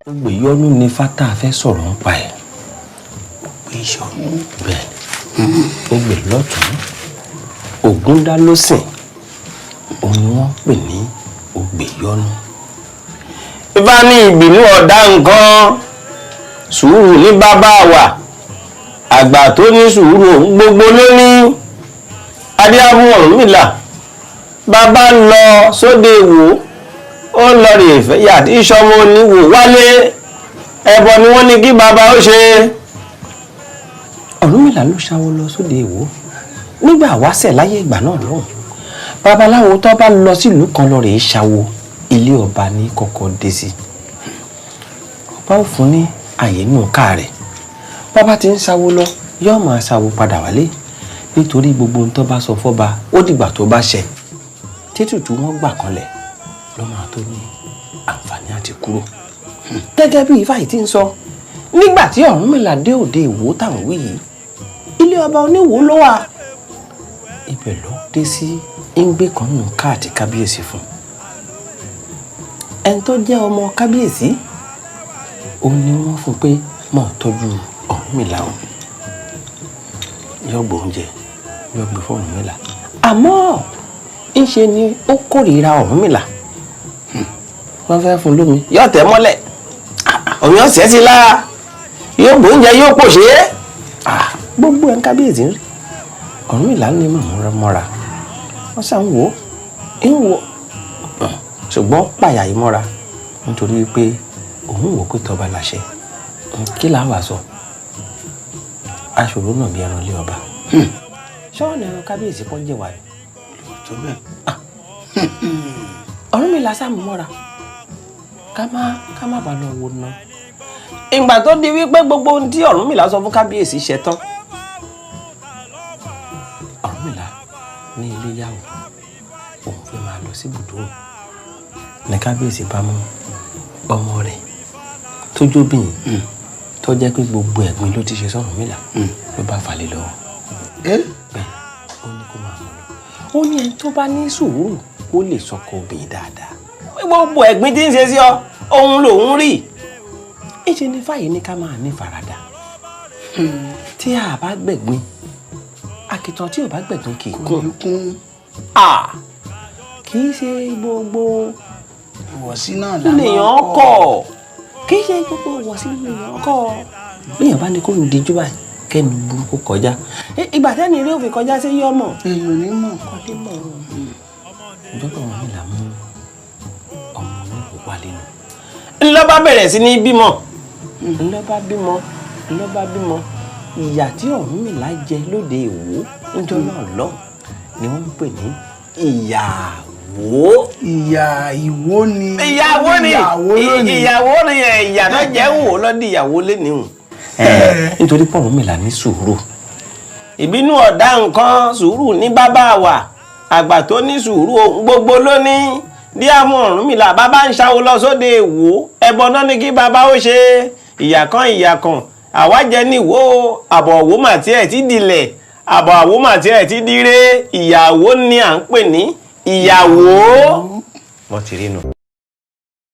Ògbè yọnu ni fata fẹ́ sọ̀rọ̀ ń pa ẹ̀. Ògbè yọnu. Bẹ́ẹ̀, Ògbè lọ́tún, Ògúndá lósìn, òun ni wọ́n pè ní Ògbè yọnu. Ifá ní ìbínú ọ̀dá nǹkan, sùúrù ní bàbá wa, àgbà tó ní sùúrù òun gbogbo ló ní. Adéáfún Ọ̀rúnmìlà, bàbá lọ sóde wò ó, lọ rè fẹ́yà tí sọmọ oníwò wálé, ẹbọ ni wọ́n ní kí bàbá ó ṣe. Ọ̀rúnmìlà ló ṣàwọ lọ sóde ìwò nígbà wáṣẹ̀ láyé ìgbà náà lọ́hùn. Babaláwo tó bá lọ sílùú kan lọ rèé ṣàwo, ilé ọba ní kọ́kọ́ dé sí. Ọba ò fún ní àyè nù ká rẹ̀. Bàbá ti ń ṣàwo lọ, yóò máa ṣàwo padà wálé, nítorí gbogbo ohun tó bá sọ fọ́ba, ó dìgbà tó bá ṣẹ títùtù wọn gbà kanlẹ̀ ló máa tó ní àǹfààní àti kúrò. Gẹ́gẹ́ bí ifá yìí ti ń sọ, nígbà tí Ọ̀rúnmìlà dé òde Ìwó táwọn wí yìí, ilé ọba oníwò ló wà. Ibẹ̀ ló dé sí, ń gbé kan nù káàtì kábíyèsí fún ẹni tó jẹ́ ọmọ kábíyèsí. Òun ni wọ́n fún pé mọ̀ tọ́jú Ọ̀rúnmìlà o, yóò gbọ́ oúnjẹ, yóò gbé fún Ọ̀rúnmìlà. Àmọ́ ńṣe ni ó kórìíra Ọ̀rúnmìlà. Wọ́n fẹ́ fún lómi, yóò tẹ̀ mọ́lẹ̀, òun yóò sẹ́ sí lára, yóò gbóúnjẹ, yóò pòṣé, gbogbo ẹ̀ ń kábíyèsí ń rí. Ọ̀rúnmìlà ní mọ̀mọ́ra mọ́ra, wọ́n sá ń wò ó, ń wò ó, ṣùgbọ́n pàyà yìí mọ́ra, nítorí pé òun wò pé tọba làṣẹ. Kí là wà sọ aṣòro náà bí ẹran lé ọba ṣọ́ọ̀nù ẹran kábíyèsí kọ́ jẹ́ wà ní. Tó bẹ́ẹ̀. Ọ̀rúnmìlà sáàmù mọ́ra ká má bàa lọ wo ná. Ìgbà tó di wípé gbogbo ohun tí Ọ̀rúnmìlà sọ fún kábíyèsí ṣẹ tán, Ọ̀rúnmìlà ní ilé yàwó, òun fẹ́ máa lọ sí ibùdó òun. Ní kábíyèsí bá mú ọmọ rẹ̀ tó jóbìnrin, tó jẹ́ pé gbogbo ẹ̀gbin ló ti ṣe sọ́rúnmìlà, ló bá falẹ̀ lọ́wọ́. Bẹ́ẹ̀, ó ní kó máa mú lọ. Ó ní ẹni tó bá ní sùúrù, ó lè sọkọ obìnrin dáadáa. Gbogbo ẹ̀gbin tí ń ṣe sí ọ, òun lòún rí. Ìṣe ni fàyè ní ká máa ní faradà. Tí a bá gbẹ̀gbin, àkìtàn tí ò bá gbẹ̀gbin kì í kún. Kì í ṣe gbogbo ìwọ̀sí náà la lèèyàn kọ̀, kì í ṣe gbogbo ìwọ̀sí lèèyàn kọ̀. Béèyàn bá ní kó ń dijú báyìí, kẹ́nu burúkú kọjá, ìgbà tẹ́ni eré òfin kọjá sí yọmọ. Èèyàn ní mọ̀. Kọ́lé mọ̀. Ìjọba Ọ̀rúnmìlà mú ọmọ oníwò wálé nù. Ńlọ́ba bẹ̀rẹ̀ sí ní bímọ, ńlọ́ba bímọ, ńlọ́ba bímọ. Ìyà tí Ọ̀rúnmìlà jẹ lóde Ìwó níjọ́ náà lọ́hùn ni wọ́n ń pè ní ìyàwó. Ìyà Ìwó ni. Ìyàwó ni. Ìyàwó lónìí. Ìyàwó ni, ìyà tó jẹ́ ń wò lọ́dí ìyàwó lẹ́nìí hùn. Nítorí pé Ọ̀rúnmìlà ní sùúrù. Ìbínú ọ̀dá nǹkan, sùúrù ní bàbá wa, àgbà tó ní sùúrù ohun gbogbo ló ní. Dí àwọn Ọ̀rúnmìlà, bàbá ń ṣàwó lọ sóde Ìwó, ẹbọ náà ní kí bàbá ó ṣe. Ìyà kan, ìyà kan àwa jẹ ní Ìwó, àbọ̀ òwò mà tí ẹ̀ ti dilẹ̀, àbọ̀ àwò mà tí ẹ̀ ti dire. Ìyàwó ni à ń pè ní ìyàwó. Wọ́n ti rí nu.